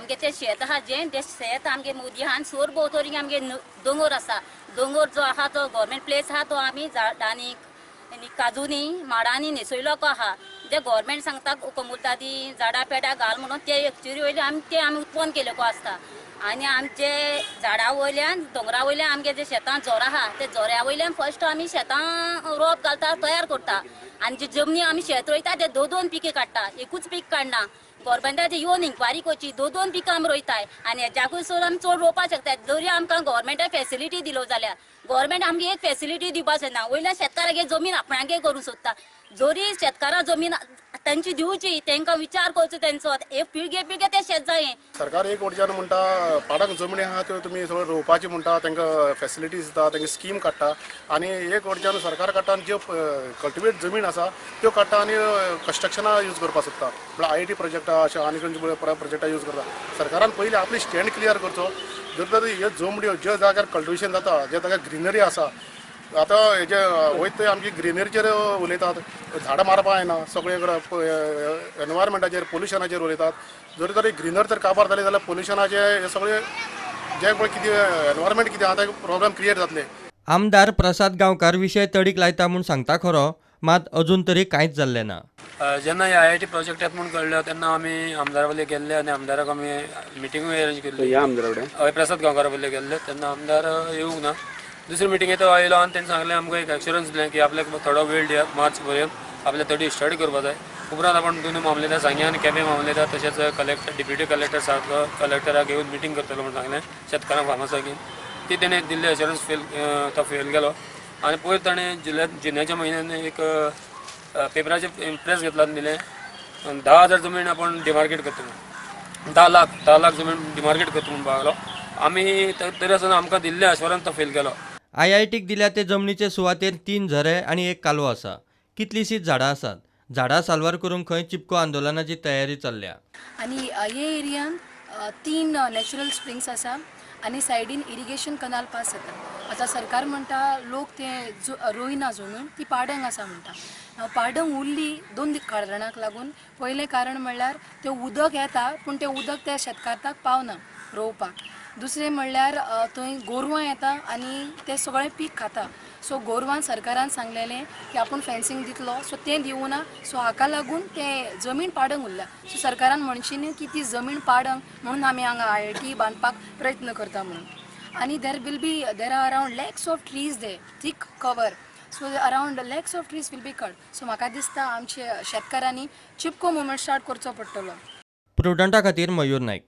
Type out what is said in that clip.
आमगे तें शेत आहा जें तें शेत आमगे मुदी आहा आनी सोर भोंवतणी आमगे दोंगर आसा. दोंगर जो आहा तो गव्हर्मेंट प्लेस आहा, तो आमी झाडांनी आनी काजूनी माडांनी न्हेसयलो आहा. जे गव्हर्मेंट सांगता कोमुलतादी झाडां पेडां घाल म्हणून, ते एक्चुअली वयले आमी ते आमी उत्पन्न केलेको आसता. आनी आमचे झाडां वयल्यान, दोंगरा वयल्यान आमगे जे शेतां झोर आहा, ते झोऱ्या वयल्यान फर्स्ट आमी शेतां रोप घालता, तयार करता. आनी जे जमनी आमी शेत रोयता ते दोन दोन पिकां काडटा, एकूच पीक काडना. गव्हर्मेंटाची येवन इन्क्वायरी करची. दोन दोन पिकां आमी रोयताय आनी हेज्याकूय चड आमी चड रोवपाक शकतात, जरी आमकां गव्हर्मेंटान फेसिलिटी दिलो जाल्यार. गव्हर्मेंट आमकां एक फेसिलिटी दिवपाक शकना. वयल्यान शेतकारागे जमीन आपणागे करूंक सोदता. जरी शेतकारां जमीन तांची दिवची, तांकां विचार करचो तेंचो, एक पिळगे पिळगे ते शेत जाये. सरकार एक वटच्यान म्हणटा, पाडक जमनी आहा त्यो तुमी सगळ्यो रोवपाची म्हणटा, तांकां फेसिलिटीज दिता, तांकां स्कीम काडटा. आनी एक वटच्यान सरकार काडटा आनी ज्यो कल्टिवेट जमीन आसा त्यो काडटा आनी कन्स्ट्रक्शना यूज करपाक सोदता. म्हळ्यार आयआयटी प्रोजेक्टा अशें आनी खंयचे प्रोजेक्टा यूज करता. सरकारान पयलीं आपली स्टँड क्लियर करचो. जर तर ह्यो जमण्यो ज्या जाग्यार कल्टिवेशन जाता, ज्या जाग्यार ग्रिनरी आसा, आतां हेजे वयता थंय आमची ग्रिनरीचेर उलयतात, झाडां मारपाक जायना, सगळे कडेन एनवायरमेंटाचेर, पोल्युशनाचेर उलयतात. जर तरी ग्रिनर जर काबार जाली जाल्यार पोल्युशनाचे हे सगळे जे पळय कितें एनवायरमेंट कितें आहा ते प्रॉब्लम क्रिएट जातले. आमदार प्रसाद गांवकार विशय तडीक लायता म्हूण सांगता खरो, मात अजून तरी कांयच जाल्लें ना. जेन्ना हे आयआयटी प्रोजेक्ट येता म्हूण कळ्ळें तेन्ना आमी आमदारा वयले गेल्ले आनी आमदाराक आमी मिटिंगूय अरेंज केल्ली. ह्या आमदारा कडेन? हय, प्रसाद गांवकारा वयले गेल्ले. तेन्ना आमदार येवंक ना. दुसरी मिटिंगेक तो आयलो आनी तेणें सांगलें, आमकां एक एश्युरन्स दिलें की आपल्याक थोडो वेळ दियात, मार्च पर्यंत आपल्याक थोडी स्टडी करपा जाय. उपरांत आपूण दोनूय मामलेदार, सांग्या आनी केपें मामलेदार, तशेंच कलेक्टर, डिप्युटी कलेक्टर सारको कलेक्टराक येवन मिटींग करतलो म्हूण सांगलें शेतकारांक, फार्मर्साक घेवन. ती तेणें दिल्ली एश्युरन्स फेल, तो फेल गेलो. आनी पयर ताणें जुलय जुन्याच्या म्हयन्यान एक पेपराचेर प्रेस घेतला आनी दिलें, 10,000 जमीन आपण डिमार्केट करता म्हणून, 10 लाख, 10 लाख जमीन डिमार्केट करता म्हणून लागलो. आमी तरी आसतना आमकां दिल्लें आश्वासन तो फेल केलो. आयआयटीक दिल्या ते जमनीचे सुवातेर तीन झरे आनी एक कालवो आसा. कितलींशींच झाडां आसात. झाडां साल्वार करूंक खंय चिपको आंदोलनाची तयारी चल्ल्या. आनी हे एरियान तीन नॅचरल स्प्रिंग्स आसा आनी सायडीन इरिगेशन कनाल पास जाता. आतां सरकार म्हणटा, लोक ते रोयना जमीन, ती पाडंग आसा म्हणटा. पाडंग उरली दोन कारणाक लागून. पयलें कारण म्हणल्यार तें उदक येता, पूण तें उदक त्या शेतकाराक पावना रोवपाक. दुसरें म्हणल्यार थंय गोरवां येता आनी तें सगळें पीक खाता. सो गोरवां सरकारान सांगलेलें की आपूण फेन्सिंग दितलो, सो तें दिवना. सो हाका लागून तें जमीन पाडंग उरल्या. सो सरकारान म्हणची न्ही की ती जमीन पाडंग म्हणून आमी हांगा आयआयटी बांदपाक प्रयत्न करता म्हणून. आनी there are around lakhs of trees there, thick cover, so around lakhs of trees will be cut. So म्हाका दिसता आमचे शेतकारांनी चिपको मुवमेंट स्टार्ट करचो पडटलो. प्रुडंटा खातीर मयूर नायक.